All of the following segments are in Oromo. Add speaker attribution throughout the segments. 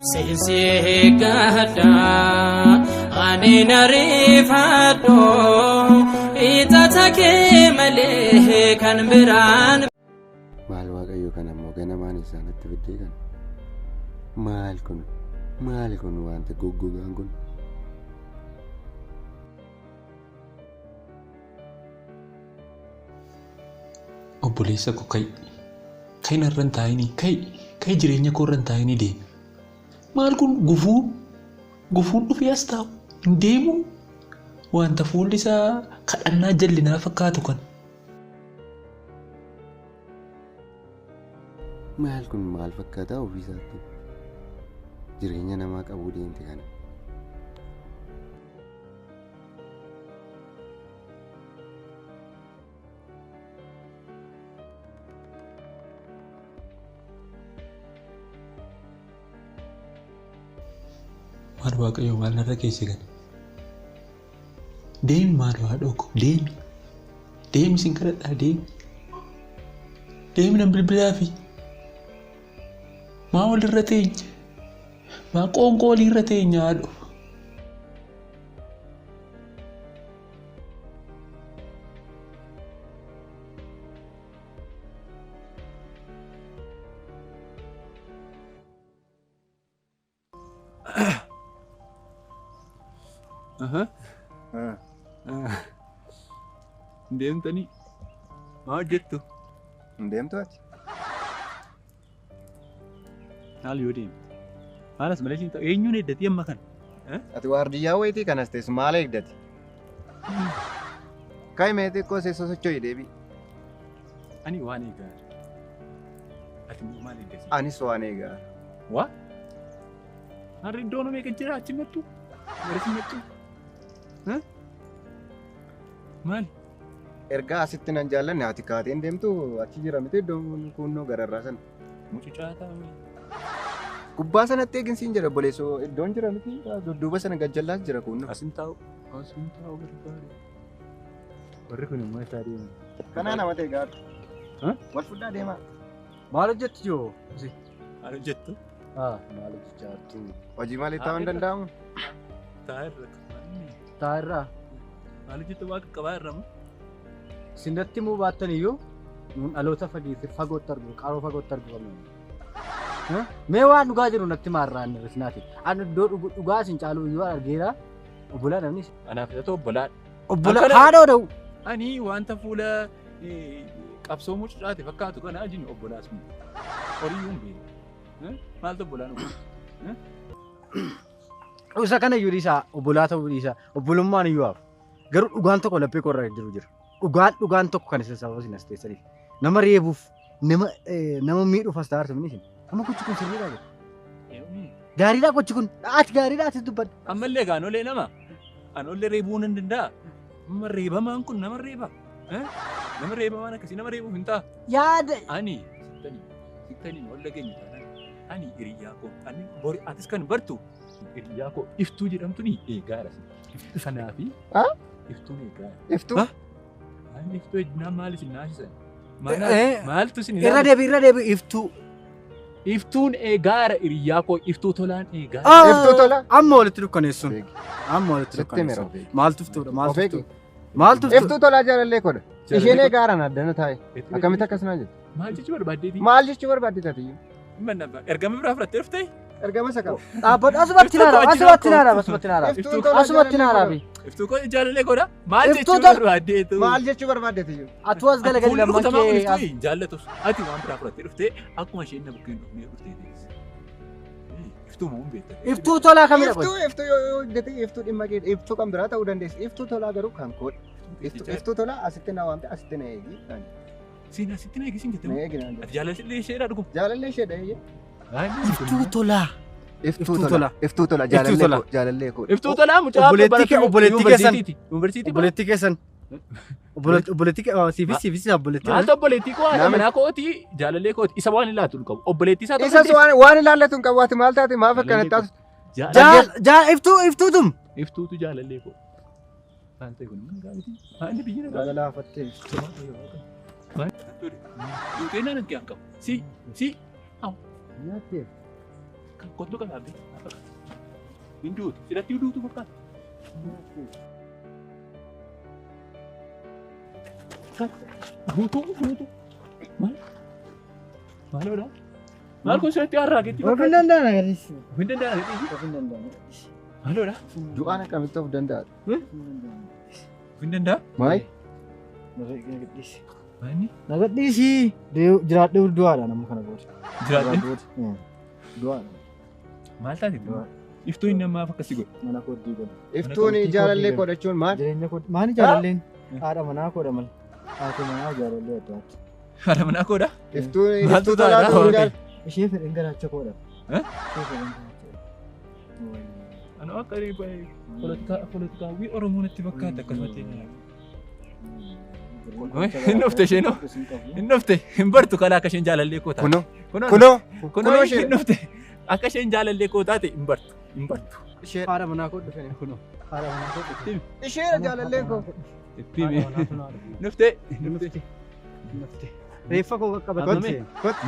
Speaker 1: Sisi gadda ani nariifadhu ixata kee malee kan biraan.
Speaker 2: Maal Waaqayyo kana immoo ganamaan isaanitti fiddee kana? Maal kun? Maal kun wanta goggogaan kun?
Speaker 3: Obboleessa koo ka'i. Ka'i narra hin taa'inii. Ka'i. Ka'i jireenya koo irra hin taa'inii deemi. Maal kun gufuu? Gufuun dhufee as taa'u. Hin deemu. Wanta fuulli isaa kadhannaa jallinaa fakkaatu kana.
Speaker 2: Maal kun maal fakkaataa ofii isaatti? Jireenya namaa qabuu deemte kana.
Speaker 3: Maal Waaqayyo maal narra keesse kana? Deemi maal haadhoo koo deemi. Deemi sin kadhadhaa deemi. Deemi nan bilbilaafi. Maa walirra teenya? Maa qoonqoo walirra teenya haadhoo? Deemtanii maa hojjettu?
Speaker 2: Hin deemtu ati?
Speaker 3: Maal yoo deemte? Maal as malee siin ta'u eenyuun eeddatii amma kana?
Speaker 2: Ati waardiyyaa wayitii kanas teessu maal eegdati? Ka'i mee xiqqoo see sosocho'i deebii.
Speaker 3: Ani waan eegaa. Ati immoo maal eegdati?
Speaker 2: Anis waan eegaa.
Speaker 3: Waa? Harri iddoon meeqa jira achi mattu? Garas mattu? Maali?
Speaker 2: Ergaa asitti nan jaallanne ati kaateen deemtu achi jira miti iddoon kunnoo gararraa sana.
Speaker 3: Mucucaa taa'ame.
Speaker 2: Gubbaa sanatti eeginsiin jira obboleessoo iddoon jira miti dudduuba sana gajjallaas jira kunnoo.
Speaker 3: Asin taa'u. Asin taa'u barbaade. Warri kun immoo isaa deeman.
Speaker 2: Kanaa nama ta'e gaadhu. Wal fudhaa deemaa.
Speaker 4: Maal hojjettu joo?
Speaker 3: Maal hojjettu?
Speaker 4: Maal hojjechaa jirtu?
Speaker 2: Hojii malee taa'uu hin danda'amu.
Speaker 3: Taa'aa irra.
Speaker 4: Taa'aa irraa.
Speaker 3: Maal hojjettu waaqa qabaa irra moo?
Speaker 4: Sinatti immoo baattan iyyuu nuun dhaloota fageesse fagootti argu qaroo fagootti argu qabna. Mee waan dhugaa jiru natti maarraa inni risnaati. Ani iddoo dhugaa isin caalu iyyuu argeera. Obbolaa namni.
Speaker 3: Anaaf isatu obbolaadha.
Speaker 4: Obbolaa haadha oda'u.
Speaker 3: Ani wanta fuula qabsoo mucucaate fakkaatu kana ajin obbolaas miti. Horiyyuu hin beeku. Maaltu obbolaa nu godha?
Speaker 4: Isa kana iyyuu dhiisaa obbolaa ta'uu dhiisaa obbolummaan iyyuu hafu. Garuu dhugaan tokko laphee koo irra jiru jira. Dhugaan dhugaan tokko kan isin sababa isin as teessaniif. Nama reebuuf nama nama miidhuuf as taa'artu mini isin. Amma gochi kun sirriidhaa jira. Gaariidhaa gochi kun. Ati gaariidhaa atis dubbadhu.
Speaker 3: Ammallee egaa anolee nama anolee reebuu nan danda'a. Amma reebamaan kun nama reeba. Nama reebamaan akkasii nama reebuuf hin ta'a.
Speaker 4: Yaada.
Speaker 3: Ani sittanii sittanii ol dhageenya taanaan ani hiriyyaa koo ani bori atis kan bartu hiriyyaa koo iftuu jedhamtu ni eegaadha. Kanaafi iftuun eegaadha.
Speaker 2: Iftuu?
Speaker 3: Ani iftuu ejjinaan maal isin naasisan? Maaltu isin
Speaker 4: Irra deebi irra deebi iftuu.
Speaker 3: Iftuun eegaara hiriyyaa koo iftuu tolaan eegaara.
Speaker 2: Iftuu tola.
Speaker 4: Amma walitti dukkaneessuun. Amma walitti
Speaker 2: Sitti mira
Speaker 4: dukkaneessuun.
Speaker 2: of eegi.
Speaker 4: Maaltu iftuudha? Maaltu
Speaker 2: Of eegi.
Speaker 4: iftuudha? Maaltu iftuudha?
Speaker 2: Iftuu tolaa jaalallee koodha. Isheen eegaaraan addana taa'e. Akkamitti akkas naa jettu?
Speaker 3: Maal jechuu barbaaddeeti?
Speaker 2: Maal jechuu barbaadde taatiyyu?
Speaker 3: Ergama biraa fudhattee dhuftee?
Speaker 2: Ergama isa qaba.
Speaker 4: Dhaabbadhu asumatti naa dhaabi asumatti naa dhaabi asumatti naa dhaabi.
Speaker 2: Iftuun tolaa
Speaker 4: Asumatti naa dhaabi.
Speaker 3: Iftuu koo jaalallee koodha. Maal
Speaker 4: Iftuu
Speaker 3: jechuu
Speaker 4: tol-
Speaker 3: barbaaddeetu?
Speaker 2: Maal jechuu barbaadde taatiyyu?
Speaker 4: Atuu as galagali
Speaker 3: Fuulli
Speaker 4: lamman
Speaker 3: rukutamaa kun
Speaker 4: kee
Speaker 3: iftuu hin jaallatus. Ati waan biraa fudhattee dhuftee akkuma isheen na bukkeen dhufnee dhuftee teesse. Iftuu moo hin beektan?
Speaker 4: Iftuu tolaa kamidha qoy?
Speaker 2: Iftuu iftuu yoo yoo hojjete iftuu dhimma kee iftuu kan biraa ta'uu dandeessi. Iftuu tolaa garuu kan koodha. Iftuu iftuu tolaa asitti na waamte asitti na eegi. naan jette.
Speaker 3: Siin asitti na eegi siin jette
Speaker 2: Na
Speaker 3: moo?
Speaker 2: eegi naan jette.
Speaker 3: Ati jaalallee isheedhaa dhuguma.
Speaker 2: Jaalallee isheedha eeyyee.
Speaker 4: Iftuu tolaa.
Speaker 2: Iftuu
Speaker 4: Iftuu
Speaker 2: tolaa.
Speaker 4: tolaa.
Speaker 2: Iftuu tolaa
Speaker 4: Iftuu
Speaker 2: jaalallee
Speaker 4: tolaa.
Speaker 2: koo jaalallee koo.
Speaker 3: Iftuu tolaa mucaa
Speaker 4: Obboleettii kee- obboleettii keessan.
Speaker 3: Yuunivarsiitii
Speaker 4: Obboleettii keessan. Obboleettii kee siifis siifis obboleettii.
Speaker 3: Maaltu obboleettii koo haadha
Speaker 2: Namni-
Speaker 3: manaa kooti jaalallee kooti isa waan ilaatu hin qabu. Obboleettii isaa ta'uu
Speaker 2: Isas waan waan ilaallatu hin qabu ati maal taate maaf akkana taatu?
Speaker 4: Jaal jaal iftuu iftuutum.
Speaker 3: Iftuutu jaalallee koo. Maal ta'e kun mana gaariiti. Maal biyyi na
Speaker 4: Jaalala hafattee.
Speaker 3: Duutee naan hin qabu. Si si
Speaker 4: Nyaattee.
Speaker 3: Kottu qabaabee. Hin duutu. Silatti duutu fakkaata. Duutu duutu. Maal? Maaloodha? Maal kun silatti harraa keetti
Speaker 4: Of hin
Speaker 3: fakkaata?
Speaker 4: danda'an agarsiisi.
Speaker 3: Of hin danda'an agarsiisi.
Speaker 4: Of hin danda'an agarsiisi.
Speaker 3: Maaloodha?
Speaker 2: Du'aan akkamitti of danda'a?
Speaker 3: Of hin danda'a?
Speaker 2: Maal?
Speaker 4: Nagadhiisi.
Speaker 3: Maanni?
Speaker 4: Nagadhiisi. Jiraadhee du'aadha nama kana booda.
Speaker 3: Jiraadhee?
Speaker 4: Du'aadha.
Speaker 3: Maal taate? Iftuu inni ammaaf akkasii godhe.
Speaker 4: Mana koo diigame.
Speaker 2: Iftuun jaalallee godhachuun maal?
Speaker 4: Jireenya koo maali jaalalleen? Haadha manaa koodha malee. Haati manaa jaalallee adda adda.
Speaker 3: Haadha manaa koodha?
Speaker 2: Iftuun
Speaker 3: Maaltu
Speaker 2: iftuu
Speaker 3: ta'a?
Speaker 2: tolaa ta'uu
Speaker 4: Ishee fedhan garaacha koodha.
Speaker 3: Eh?
Speaker 4: Ishee fedhan garaacha koodha.
Speaker 3: Ani akka poolitikaawwii Oromoo natti fakkaata akkasumatti. Hin dhufte isheenoo. Hin dhufte hin bartu kalaa akka isheen jaalallee koo taate.
Speaker 2: Kunoo
Speaker 3: Kunoo
Speaker 2: kunoo
Speaker 3: kunoo
Speaker 2: kunoo ishee
Speaker 3: hin dhufte akka isheen jaalallee koo taate hin bartu hin bartu.
Speaker 2: ishee
Speaker 4: Haadha manaa koo dhufe.
Speaker 3: Kunoo
Speaker 4: Haadha manaa koo dhufe.
Speaker 2: isheedha jaalalleen koo.
Speaker 3: itti himi. Dhufte dhufte.
Speaker 4: Reeffa koo qaqqabatte.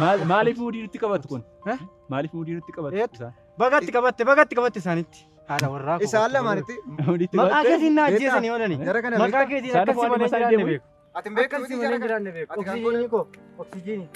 Speaker 3: Maal maaliif muudii nutti qabatu kun?
Speaker 4: Eh?
Speaker 3: Maaliif muudii nutti qabatu?
Speaker 4: Eet.
Speaker 3: Isaan?
Speaker 4: Bagatti qabatte bagatti qabatte isaanitti. Haadha warraa koo.
Speaker 2: Isaan lamaanitti
Speaker 3: Muudii
Speaker 4: Maqaa
Speaker 3: qabatte?
Speaker 4: keetiin na ajjeesanii oolani.
Speaker 2: jara kana
Speaker 4: Maqaa
Speaker 2: beektaa?
Speaker 4: keetiin
Speaker 3: Isaan
Speaker 4: akkasii
Speaker 3: afaan
Speaker 4: malee
Speaker 3: isaa
Speaker 4: jiraanne
Speaker 3: deemu.
Speaker 4: beeku.
Speaker 2: Ati hin beektu
Speaker 4: Akkasii
Speaker 2: miti jara
Speaker 4: malee
Speaker 2: kana.
Speaker 4: jiraanne beeku.
Speaker 2: Ati kan
Speaker 4: Oksijiinii koo. Oksijiinii.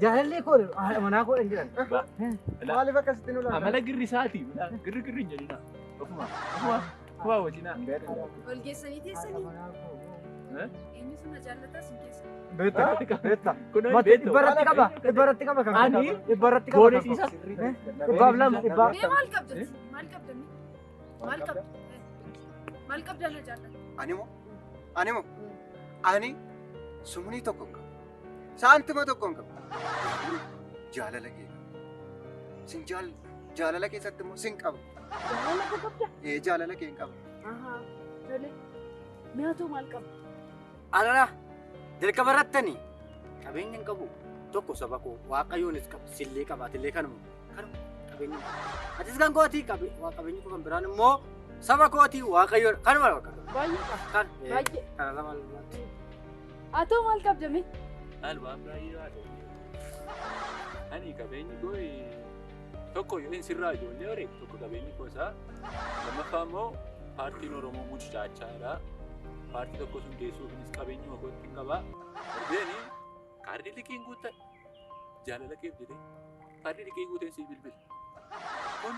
Speaker 4: Jaalallee koo haadha manaa koo hin jiran.
Speaker 2: Maaliif akkasitti nu laata?
Speaker 3: Amala girrisaati. Girri girri hin jedhina. Ofuma ofuma ofuma wajjina.
Speaker 5: Ol geessanii teessanii
Speaker 3: Eh?
Speaker 5: eenyutu na jaallataa sin keessa?
Speaker 4: Beekta. Beekta.
Speaker 3: Kunoo
Speaker 4: Mati
Speaker 3: beektu.
Speaker 4: dhibba irratti qaba. Dhibba irratti qaba kan.
Speaker 3: Ani
Speaker 4: Dhibba irratti qaba.
Speaker 3: goone
Speaker 4: kan koo.
Speaker 3: siisa.
Speaker 4: Dhibbaaf lama dhibbaaf.
Speaker 5: Mee maal qabda? Maal qabda? Maal qabda? Maal qabda na jaallata?
Speaker 2: Ani moo ani moo ani sumnii tokko hin qabu. Saantima tokko hin qabu. Jaalala kee qaba. Sin jaalala keessatti immoo sin qaba.
Speaker 5: Jaalala koo qabda?
Speaker 2: Ee jaalala kee hin qaba.
Speaker 5: Ahaa. Tole. Mi'aatoo maal qabda?
Speaker 4: Alala jalqaba irrattani qabeenya hin qabu tokko saba koo waaqayyoonis qaba sillee qaba atillee kanuma kanuma qabeenya hin qabu. Atis kan kooti qabeenyi koo kan biraan immoo saba kooti waaqayyoon kanuma bakka
Speaker 5: Baay'ee qaba.
Speaker 4: kan
Speaker 5: Baay'ee.
Speaker 4: kana lama lamaatti.
Speaker 5: Atoo maal qabda mee?
Speaker 3: Maal waan baay'ee haa ta'u. Ani qabeenyi koo tokko yoo sirraa ijoollee horee tokko qabeenyi koo isaa lammaffaa immoo paartiin Oromoo mucucaachaadha. Paartii tokko hundeessuufinis qabeenyuma kootti hin qabaa. Darbeen kaardii liqiin guuttadha. Jaalala keef jedhee kaardii liqii guuteen sii bilbila. Kun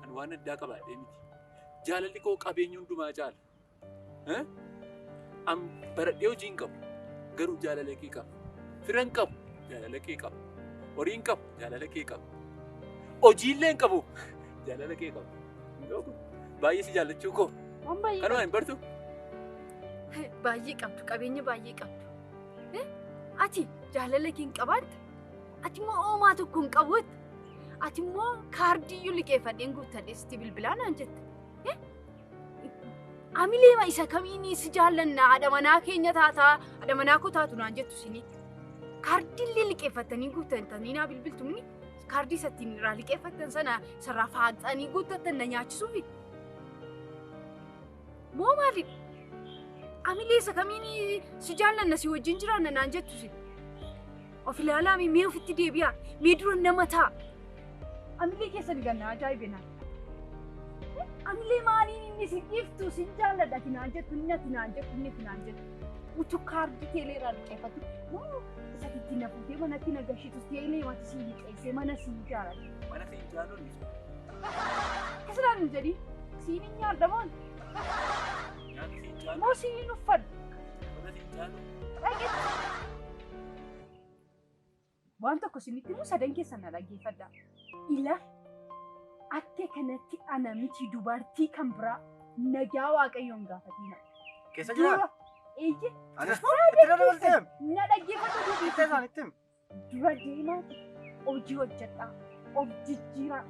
Speaker 3: ani waan addaa qabaadhee miti. Jaalalli koo qabeenya hundumaa caala. An baradhee hojii hin qabu. Garuu jaalala kee qaba. Fira hin qabu. Jaalala kee qaba. Horii hin qabu. Jaalala kee qaba. Hojiillee hin qabu. Jaalala kee qaba. Baay'ee si jaallachuu koo.
Speaker 5: Waan baay'ee
Speaker 3: Kanuma hin bartu?
Speaker 5: Baay'ee qabdu qabeenya baay'ee qabdu. Ati jaalala kee hin qabaatta. Ati immoo oomaa tokko hin qabuutta. Ati immoo kaardiyyuu liqeeffadheen guuttadhee sitti bilbilaa naan jette. Amileema isa kamiin si jaallanna haadha manaa keenya taataa haadha manaa koo taatu naan jettu sini. Kaardiillee liqeeffattanii guuttatanii naa bilbiltu mini kaardii isa ittiin irraa liqeeffattan sana sarraa faaxanii guuttattan na nyaachisuufi. Moo maalidha? Amilee isa kamiin si jaallanna si wajjin jiraanna naan jettu si. Of ilaalaa mee ofitti deebi'aa mee dura nama ta'a. Amilee keessan ganna ajaa'ibe naan. Amilee maaliin inni si dhiiftu si jaalladha ati naan jettu inni ati naan jettu inni ati naan jettu. Utuu kaardii teelee irraa liqeeffatu moo isa itti na fuutee manatti na gashitu teelee mati si liqeessee mana si ijaarate.
Speaker 3: Mana si ijaaruun
Speaker 5: Akkasumaan hin jedhin siin hin nyaadha moo
Speaker 3: nyaata si ijaaru.
Speaker 5: moo siin hin uffadhu.
Speaker 3: Mana si ijaaru.
Speaker 5: Dhaqetti. Waan tokko isinitti immoo sadan keessan na dhaggeeffadha. Ila akka kanatti ana miti dubartii kan biraa nagaa waaqayyoon gaafatina.
Speaker 4: Keessa jiraa?
Speaker 5: Dura eeyye
Speaker 4: Anis itti dabaltee?
Speaker 5: na dhaggeeffatu
Speaker 4: Itti isaan itti himi.
Speaker 5: dura deemaa hojii hojjedhaa of jijjiiraa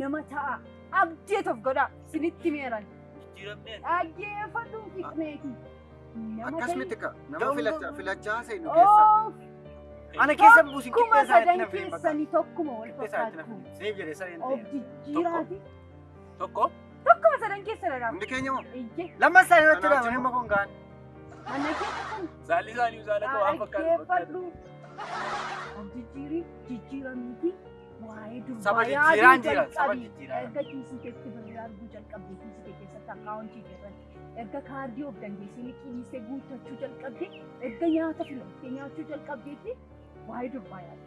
Speaker 5: nama ta'a abdeet of godhaa isinitti meeran
Speaker 3: Jijjiiramneen.
Speaker 5: dhaggeeffadhu fixneeti. Nama
Speaker 2: Akkas
Speaker 5: ta'e
Speaker 2: miti ka nama filachaa seenu keessa.
Speaker 5: of
Speaker 4: Ana keessa buusin
Speaker 5: kuma
Speaker 4: qixxee isaa itti
Speaker 5: sadan
Speaker 4: na fiin bakka.
Speaker 5: keessanii tokkuma wal
Speaker 4: Qixxee isaa itti na
Speaker 5: fakkaattu.
Speaker 4: fiin. Siif jedhee sareen
Speaker 5: Of
Speaker 4: ta'e.
Speaker 5: jijjiiraati
Speaker 3: Tokko.
Speaker 5: tokkuma sadan keessa dhadhaaf.
Speaker 2: Hundi keenya moo?
Speaker 5: Eeyyee
Speaker 4: Lamman isaanii irratti
Speaker 2: Kanaaf
Speaker 4: dhaabanii amma kun ga'an.
Speaker 5: mana keessa kun
Speaker 3: Saalli isaanii saala koo waan fakkaatu.
Speaker 5: dhaggeeffadhu. Of jijjiirii jijjiiramiti Waa'ee durbaa
Speaker 4: Saba
Speaker 5: yaaduu
Speaker 4: jijjiiraan jira, saba
Speaker 5: jalqabi.
Speaker 4: jijjiiraan.
Speaker 5: Erga kiisii keetti birrii arguu jalqabde kiisii kee keessatti akkaawuntii kee irratti erga kaardii of dandeessee liqii guuttachuu jalqabde erga nyaata filattee nyaachuu jalqabdeetti waa'ee durbaa yaadu.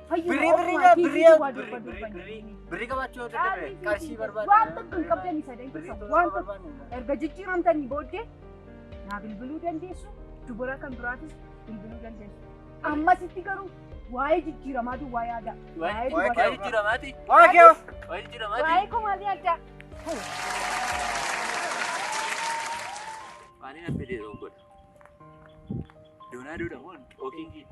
Speaker 5: Fayyuma
Speaker 4: Birrii birrii
Speaker 5: ofumaa kiisii
Speaker 4: birrii
Speaker 5: duwwaa
Speaker 4: birrii
Speaker 5: durba
Speaker 4: birrii
Speaker 5: durba
Speaker 4: birrii
Speaker 5: hin
Speaker 4: birrii qabaachuu yoo dadhabe
Speaker 5: Caalii
Speaker 4: qarshii barbaadna.
Speaker 5: waan tokko hin qabdanii sadan
Speaker 4: Birrii
Speaker 5: keessa
Speaker 4: tola
Speaker 5: waan tokko
Speaker 4: barbaadna.
Speaker 5: erga jijjiiramtanii booddee naa bilbiluu dandeessu, dubara kan biraatis bilbiluu dandeessu. Ammasitti garuu waa'ee jijjiiramaa duwwaa yaada. Waa'ee
Speaker 4: Waa'ee
Speaker 5: dubaraa.
Speaker 3: jijjiiramaati.
Speaker 4: Waa'ee kee
Speaker 3: Waa'ee jijjiiramaati.
Speaker 5: Waa'ee koo maal yaaddaa?
Speaker 3: Waan inni fedhe yeroo godha. Doonaa duudha moo ookiingii?